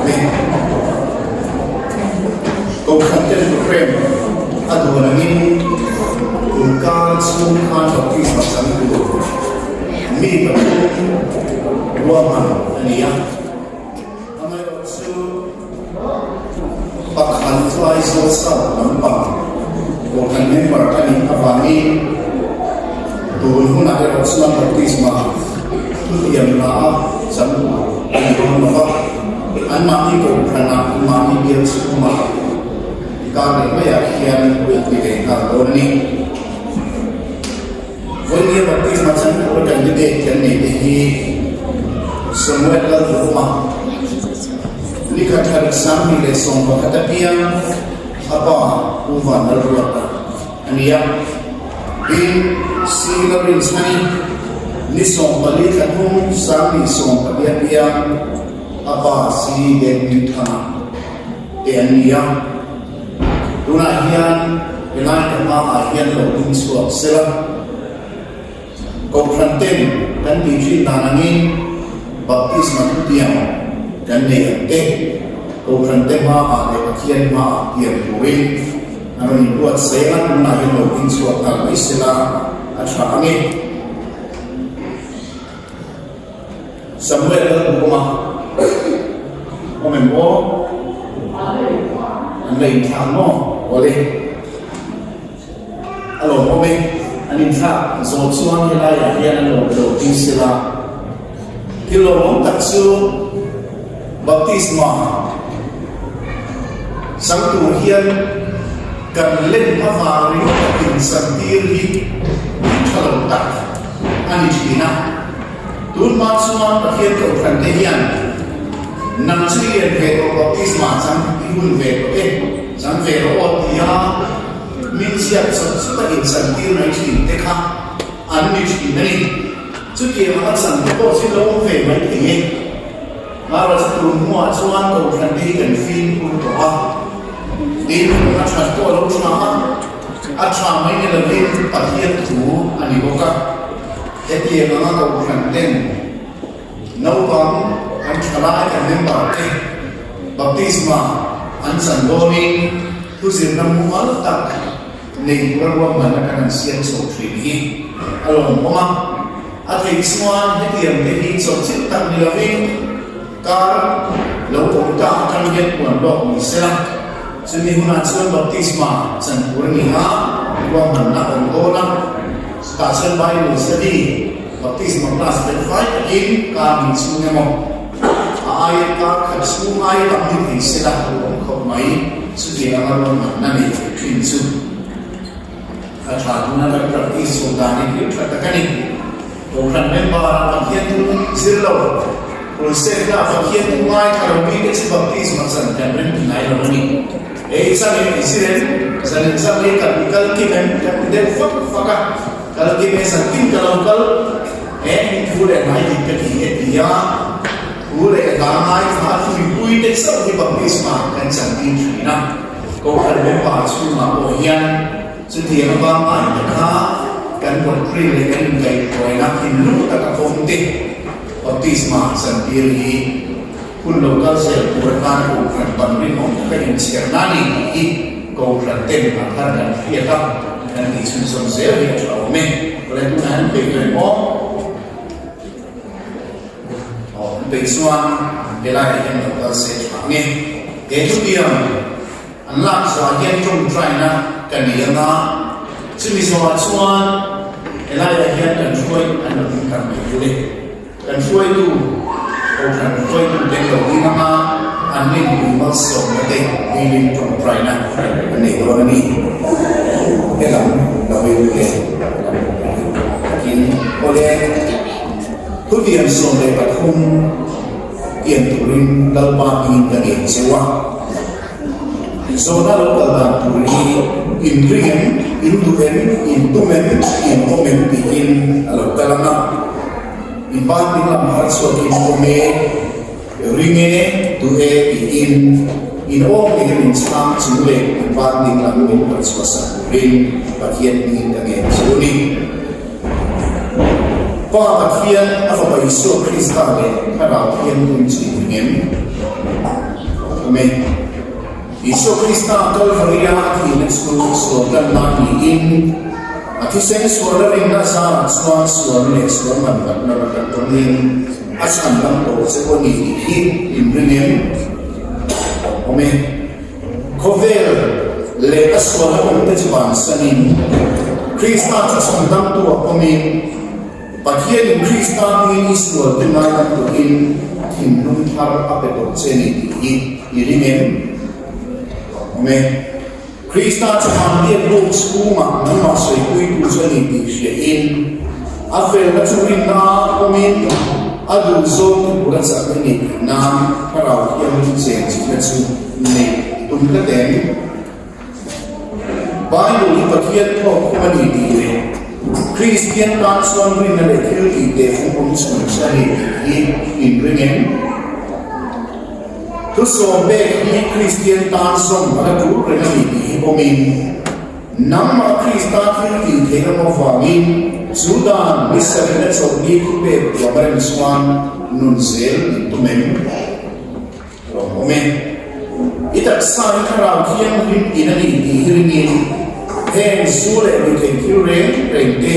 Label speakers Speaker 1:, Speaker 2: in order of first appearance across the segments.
Speaker 1: awm e. Kohhran ten program a duan angin inkar chhung khan baptisma chang tur mi pathum ruahman a ni a. Amaherawhchu pakhat chu Aizawl South lampang kohhran member a nih avangin tun hunah erawh chuan baptisma thutiam hla a chang tur a ni dawn lo va, anmahni kohhranah anmahni bial chhungah kar leh maiah khian an ti ve nghal dawn a ni. Vawinia baptisma chang tura candidate kan neih te hi Samuel Lalduhawma, Nikhat Thar 2011 apiang a pa Pu Van Lalruata a ni a. Tin, Sila Rinchhani, ni 14 thla thum 1014 apiang a pa Si Dengthanga te an ni a. Tunah hian helai ka hmaah hian lo ding chhuak sela, Kohhran ten kan tih thin dan angin baptisma thutiang kan nei ang te, Kohhran te hmaah leh Pathian hmaah pian turin an rawn inbuat zel a, tunah hian lo ding chhuak nghal mai sela a tha ang e. Samuel lal duhawma awm em aw? An la inthlak maw? Awle. A lawm awm e. An inthlak zawh chuan helaiah hian an lo lo ding sela. Thil lawmawm tak chu baptisma chang tur hian kan lem avang ringawt a inchangtir hi thil tha lo tak a ni thin a. Tunhma chuan Pathian Kohhran te hian nang chu i lian ve tawh baptisma chang i hun ve tawh e, chang ve rawh aw tia min ziak chawp chawp a inchantir mai thin te kha an ni thin a ni. Chutiang anga chan te pawh chu lo awm ve mai thei e. Mara chu tun hnuah chuan Kohhran te hi kan fimkhur tawh a, tin a that pawh a lo tha a, a tha mai ni lovin Pathian thu a ni bawk a. Hetiang anga Kohhran ten naupang kan thalai kan member te baptisma an chan dawnin thuzirna mumal tak nei tura ruahmanna kan han siam chho thin hi a lawmawm a. A theih chuan hetiang te hi chawpchilh tak ni lovin kar lo awm ta atang hian puan lawk ni sela, chumi hunah chuan baptisma chan tur a ni a, ruahmanna awm dawn a. Chutah chuan Bible study, baptisma class fel fai takin kar ni chhung emaw, a aia kar khat chhung aia tam ni thei sela a awm khawp mai. Chutiang anga ruahmanna nei thei thin chu a tha tuna kan practice chho dan hi thil tha tak a ni. Kohhran member ah Pathian thu zir lo, crusade ah Pathian thu ngaithla lo mite chu baptisma chan kan rem ti ngai lo a ni. Ei chang em i zir em? Zan in chang hi kan kal kim em? Kan ti deuh fak fak a, kal kim e zan tin ka lo kal e in thu leh hnai dik ka ti e ti a, thu leh hla ngaithla a thuipui te chauh hi baptisma kan chan tir thin a, Kohhran member chhungah pawh hian chutiang avang ngai taka kan doctrine leh kan inkaihhruaina thinlung taka awm te baptisma chan tir hi Hun lo kal zel tur atan Kohhran ban rinawm taka inchhiarna a ni tih hi Kohhran ten a thar kan hriat a, kan tih chhunzawm zel hi a tha awm e. Awle tunah hian peih tawh em aw? Aw, an peih chuan helaiah hian lo kal se tha ang e. He thutiang an lak zawhah hian tawngtaina ka nei anga, chumi zawhah chuan helaiah hian kan hruai an lo ding kar mai tur e. Kan hruaitu, Kohhran hruaitu te lo ding anga an rinpui malsawmna te dilin tawngtaina an nei dawn a ni. Helam lo hawi leh takin awle thutiam 13 pian turin Lalpa hmingin ka ngen cheu a. Zawhna lo kal dan tur hi in ring em, in duh em, in tum em, in awm em tiin a lo kal ang a. In ban ding lam har chhuakin awm e, ring e, duh e tiin in awm ngei min chhang chung leh in ban ding lam min har chhuahsak turin Pathian hmingin ka ngen chu a ni. Pa Pathian a Fapa Isua Krista leh Thlarau Thianghlim chu in ring em? Awm e. Isua Krista Kalvaria a thihna chu sual tanna niin, a thisen sualna rinna zarah chuan sualna leh sual man batna rak a tawngin a chhandam tawh che pawh ni tih hi inring em? Awm e. Khawvel leh a sualna awmte chu bansanin Krista chu chhandamtu a pawmin, Pathianin Krista hmingin i sualte ngaidam turin thinlung thar a pe tawh che ni tih hi i ring em? Awm e. Krista chu Vanbiak buk chhungah nangmah sawipuitu chu a ni tih hriain, a felna chu rinna awmin a duh zawng ti tur a chak a ni tih nan Thlarau Thianghlim cheng chihna chu neih tum tlat em? Bible hi Pathian thawk khum a ni tih leh Kristian tan chuan rinna leh thil tih teh fung awm chhun chu a ni tih hi inring em? Thusawm pek hi Kristian tan zawm a la tul reng a ni tih hi pawmin nangmah Krista thil tih theih ram avangin chu dan ni sarihna chawlhni thupek tuam a rem chuan nun zel in tum em? Lawmawm e. I taksa hi thlarau thianghlim in a ni tih hi ringin heng zu leh ruihtheih thil reng reng te,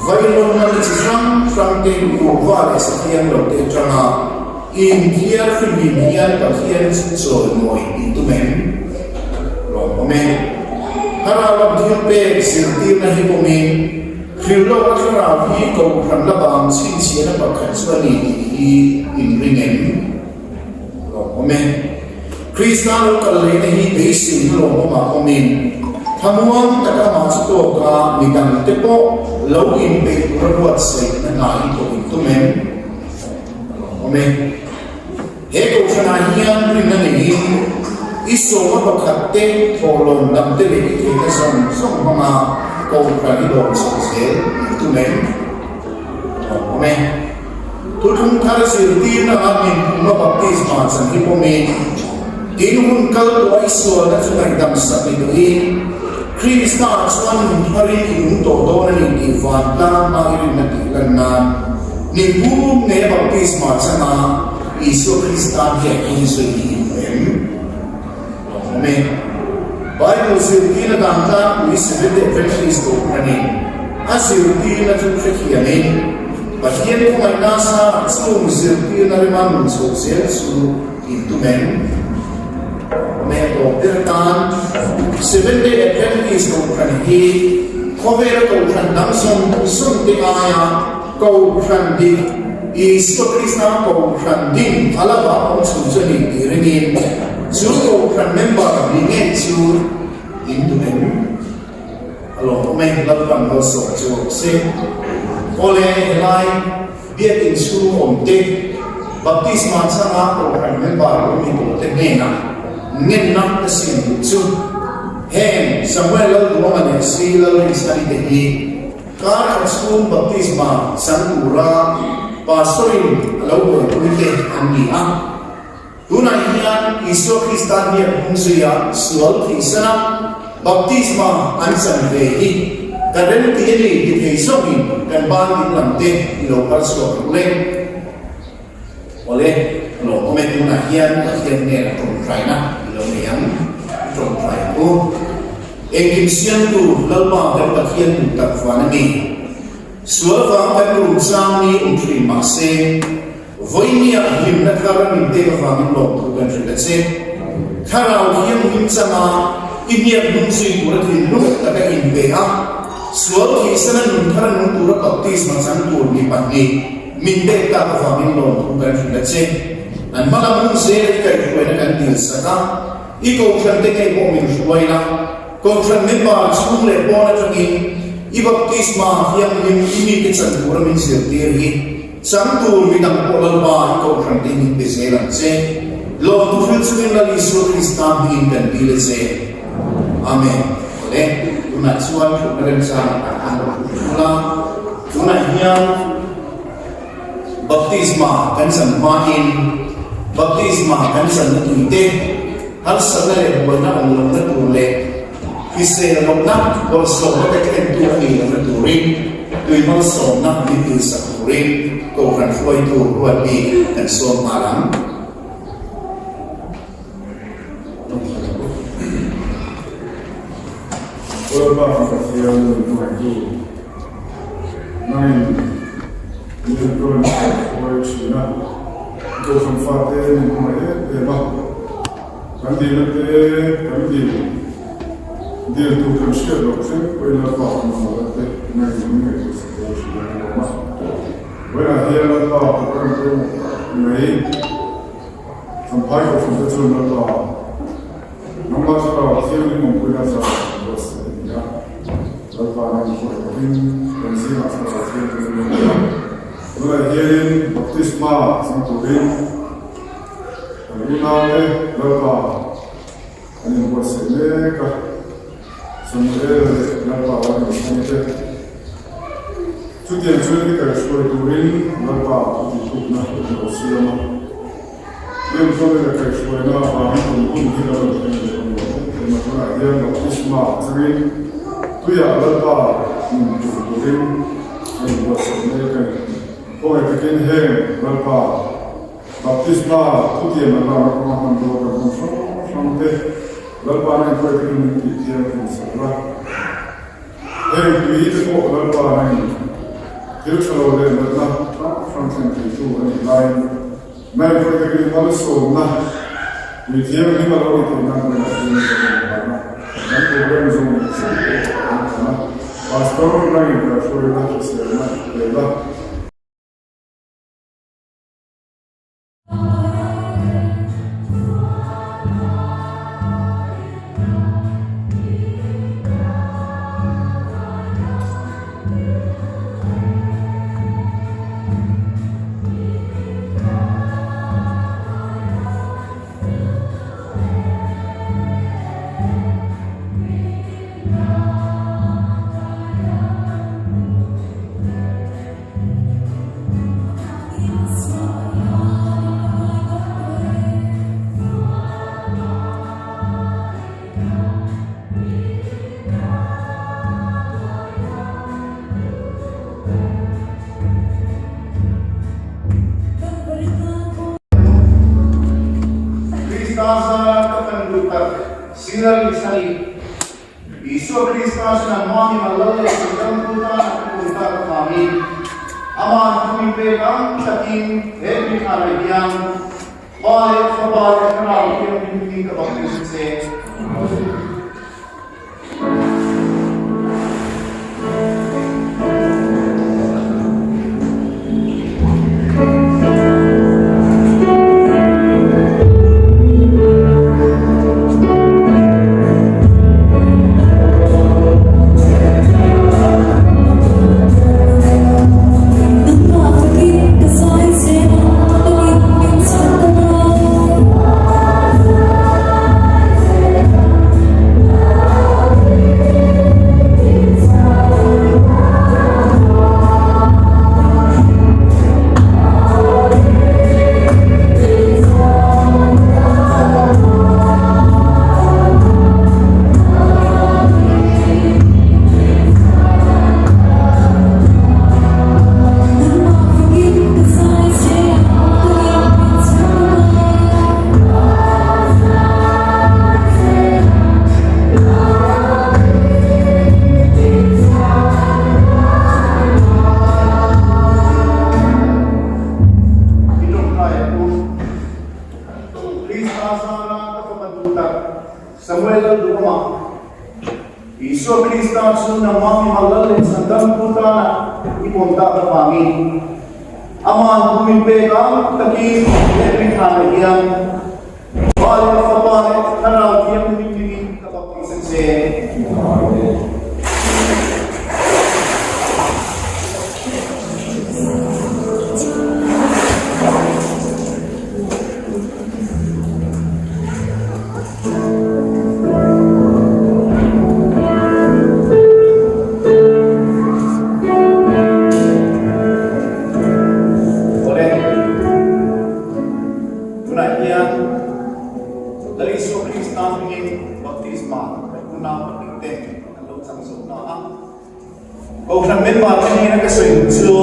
Speaker 1: vailawnna ni chi hrang hrang te, kuhva leh sathiang lo te atanga inthiar fihlim hian Pathian chu chawimawi in tum em? Lawmawm e. Thlarau lam thil pek zirtirna hi pawmin hrilhlawkna thlarau hi kohhran la bang chhinchhiahna pakhat chu a ni tih hi inring em? Lawmawm e. Krista lo kal lehna hi beiseina lawmawmah awmin, thlamuang taka amah chu tawka midangte pawh lo inpeih tura buatsaihna hna hi thawk in tum em? Lawmawm e. He kohhranah hian rinna neiin i sawma pakhat te thawhlawm dangte leh i theihna zawng zawng hmanga kohhran i dawr chhoh zel in tum em? Lawmawm e. Thuthlung thar zirtirna ah min phumna baptisma chan hi pawmin, tin hun kal tawh a i sualna chu ngaihdam sak ni duhin, Krista chuan nun tharin i nung tawh dawn a ni tih vantlang hma i rinna tih lan nan min pum nge baptisma changa Isua Krista biak in sawi hi i hmu em? Lawmawm e. Bible zirtirna dan tlangpui Seventh Adventist Kohhranin a zirtirna chu hrethiamin Pathian khawngaihna sarah chung zirtirna rema nun chhoh zel chu in tum em? Lawmawm e. Tawp ber tan Seventh Day Adventist Kohhran hi khawvela Kohhran dang zawng zawng te aia Kohhran dik, Isua Krista Kohhran ding a la vah awm chhun chu a ni tih ringin chu Kohhran member ni ngei chu in duh em? A lawmawm e, Lalpan malsawm chu rawh se. Awle, helai Biakin chhung awm te, Baptisma changa Kohhran member lo ni tawh te hnenah ngenna ka siam duh chu heng Samuel Lalduama leh Sri Lalrinchhani te hi Kar khat chhung baptisma chang tura Pastor-in a lo buaipui te an ni a. Tunah hian Isua Krista hniak hmung zuia sual thihsana baptisma an chan ve hi kan remti a ni ti thei zawkin kan ban ding lam te i lo kal chhuak ang le. Awle, a lawmawm e, tunah hian Pathian hnenah tawngtaina i lo nei ang, i tawngtai ang u. Engkim siamtu Lalpa kan Pathian duh tak van a ni. Sual vang kan rum chang ni awm thin mah se, vawinia hlimna thar a min pek avangin lawmthu kan hrilh a che. Thlarau thianghlim changa i hniak hnung zui tura thinlung taka inpe a, sual thihsana nun thar nung tura baptisma chang tur mi pahnih min pek tak avangin lawmthu kan hrilh a che. An hmalam hun zel i kaihhruaina kan dilsak a. I kohhran te ngei pawh min hruai la, kohhran member chhung leh pawn atangin i baptisma thianghlim i mite chan tura min zirtir hi chang tur midang pawh Lalpa i kohhran te min pe zel ang che. Lawmthu hril chungin Lal Isua Krista hmingin kan dil a che. Amen. Awle, tunah chuan thutna remchang ah khan lo thu thul a, tunah hian Baptisma kan chan hmain baptisma kan channa tuite harsatna leh buaina awm lohna tur leh hrisel lohna bawlhsawmna te thlentu a nih lohna turin tui malsawmna min dilsak turin Kohhran hruaitu ruat bik kan sawm nghal ang.
Speaker 2: Lalpa kan Pathian min hmangaihtu, nangin min rawn hruai thin a, i kohhran fate min hmangaih em em a, kan dilna te kan dil dil tur kan hriat loh thleng pawhin Lalpa kan mamawhna te nangin min ngaihtuah sak zel thin a ni awm a. Vawiinah hian Lalpa program pawimawh tak mai Champhai kohhran te chuan Lalpa Nangmah Thlarau Thianghlim awmpuina zar kan buatsaih a ni a, Lalpa nan hruai takin kan zingah Thlarau Thianghlim a awm a. Tunah hianin baptisma chang turin kan unaute Lalpa an inbuatsaih mek a, Samuel leh Lalpa an inhawng te. Chutiang chuan i kaihhruai turin Lalpa a tihtlukna an lo siam a. Heng chuan i kaihhruaina avangin tum hun hi kan rawn thleng leh a ni. Heng tunah hian baptisma changin tuiah Lalpa nun tur turin a inbuatsaih mek a ni. Khawngaih takin heng Lalpa baptisma thutiam an lakna kawnga hmanrua kan hman hrang hrang te Lalpa na inhruai takin min tih thianghlim sak la. Heng tui te pawh Lalpa nangin thil tha lo leh natna hrang hrang thlen theitu a nih laiin ngaihtuah takin malsawmna tui thianghlim a lo ni theih nan pawhin a thleng ka rawn ban a, kan program zawng zawng pawh a rawn ban a, Pastor nangin kaihhruaina hriselna pe la.
Speaker 1: Krista zara ka kan duh tak Siral Isani. Isua Krista chu nangmah mi mal lal leh chhandamtu tana ka kum tak avangin Ama'n thu min pek ang takin he tuithanah hian Pa leh Fapa leh Thlarau Thianghlim hmingin ka baptism che. I tawngtai a u. Krista zana ka fapa duh tak Samuel Lalduhawma, Isua Krista chu nangmah mi mal lal leh chhandamtu tana i pawm tak avangin Ama'n thu min pek ang takin he tuithanah hian Pa leh Fapa leh Thlarau Thianghlim hmingin ka baptisa che. Amen. Awle, tunah hian Lal Isua Krista hmingin baptisma kan unau pahnihte an lo chang zawk ta a. Kohhran member te hnena ka sawi duh chu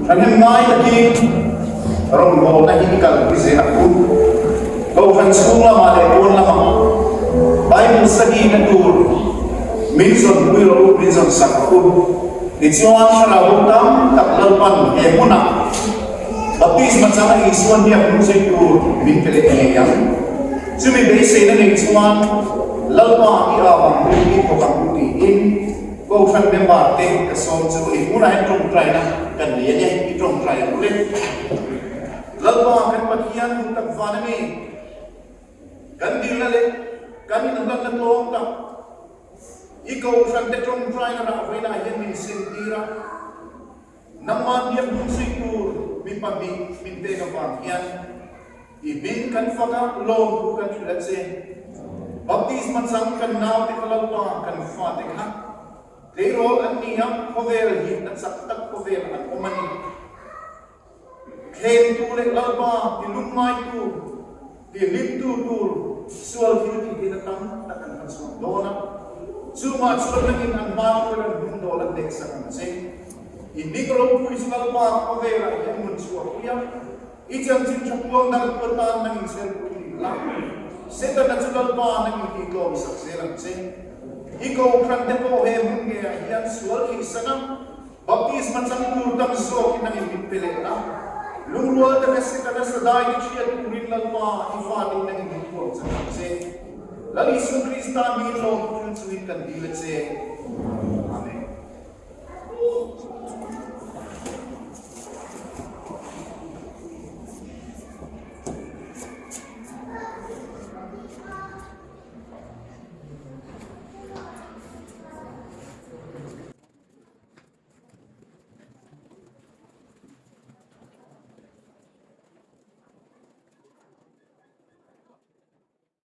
Speaker 1: thahnem ngai takin rawngbawlna hi i kalpui zel ang u. Kohhran chhung lamah leh pawn lamah Bible study na tur. Min zawnpui rawh u, min zawnsak rawh u. Tichuan, thlarau bo tam tak Lalpan he hmunah baptisma changa Isua hniak hnung zui tur min pe leh ngei ang. Chumi beiseina nei chuan Lalpa i au ang u, i thawk ang u tiin Kohhran member te ka sawm chu i hmunah hian tawngtaina kan nei a ni, i tawngtai ang u le. Lalpa kan Pathian duh tak van a ni. Kan dilna leh kan inhlanna tlawm tak i Kohhran te tawngtaina rah vawiinah hian min sentir a. Nangmah biak hnung zui tur mi pahnih min pek avang hian i hming kan fak a, lawmthu kan hrilh a che. Baptisma chang kan naute kha Lalpa kan fate kha tleirawl an ni a, khawvel hi a chak tak khawvel an awm a ni. Thlemtu leh Lalpa ti lungngai-tu, ti hlimtu tur sual thil tih theihna tam tak an hmachhuak dawn a. Chungah chuan nangin an hma hruai an hnung dawl an hnehsak ang che. I hming ropui chu Lalpa khawvelah hian mun chhuah pui a, i chanchin tha puang darhtu atan nangin chhelpui tih la. Setana chu Lalpa nangin tihtlawmsak zel ang che. I kohhran te pawh he hmun ngeiah hian sual thihsan a, Baptisma chang tur tam zawkin nangin min pe leh la, lungrual taka Setana sadai te hriat turin Lalpa i fatin nangin min thuam chak ang che. Lal Isu Krista mi lawm thil chungin kan dil a che.